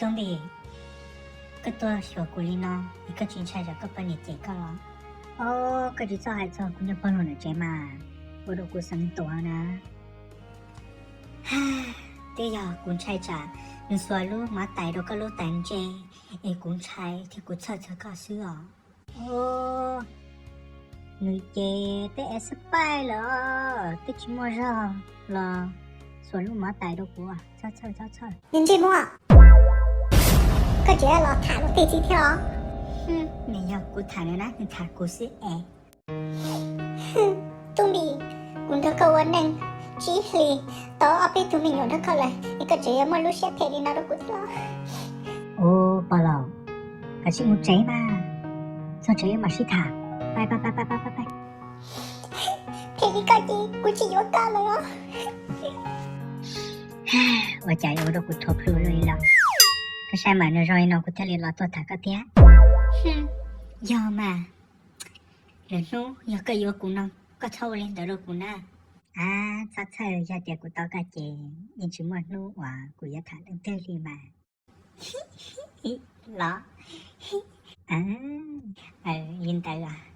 Tub Npis, koj tuaj xyuas kuv li no es koj tsis ntshai tsam koj poj niam cem koj los? Os, koj tsis txhob hais txog kuv niag pog laus ntawm tsev mas, ua rau kuv xeev tuag na. Twb yog kuv ntshai tsam nws xuas lub mov tais rau koj lub tais ntse, es kuv ntshai thiab kuv txhawj txog koj xwb os. Os, nws ces tej ev xab paij lawm, twb tsis muaj zog los xuas lub mov tais rau kuv, txhob txhawj, txhob txhawj. Niag ntsej muag, koj tseem los tham luag tej txiv thiab os? Nws yog kuv tham nws na, nws tham kuv xwb es. Tub Npis, kuv nrog koj ua neej tsib hlis, tau ob peb tug me nyuam nrog koj lawm es koj tseem yuav muaj lub siab phem li no rau kuv thiab los? Ub, pog laus, koj sim mus tsev mas, txog tsev yuav mam sib tham. Pais, pais, pais, pais, pais, pais. Phem li koj ces kuv tsis yuav koj lawm os. Ua cas yuav ua rau kuv thuam plhu luaj li los? Koj saib mas, nws zoo li no kuv thiaj li los tuaj tham koj thiab. Yog mas, lwm hnub yog koj yuav kuv no, koj txhob ua li ntawd rau kuv na. Ab, txhob txhawj, yog tias kuv tau koj ces yeej tsis muaj hnub uas kuv yuav tham leej twg li mas. Los, li ntawd.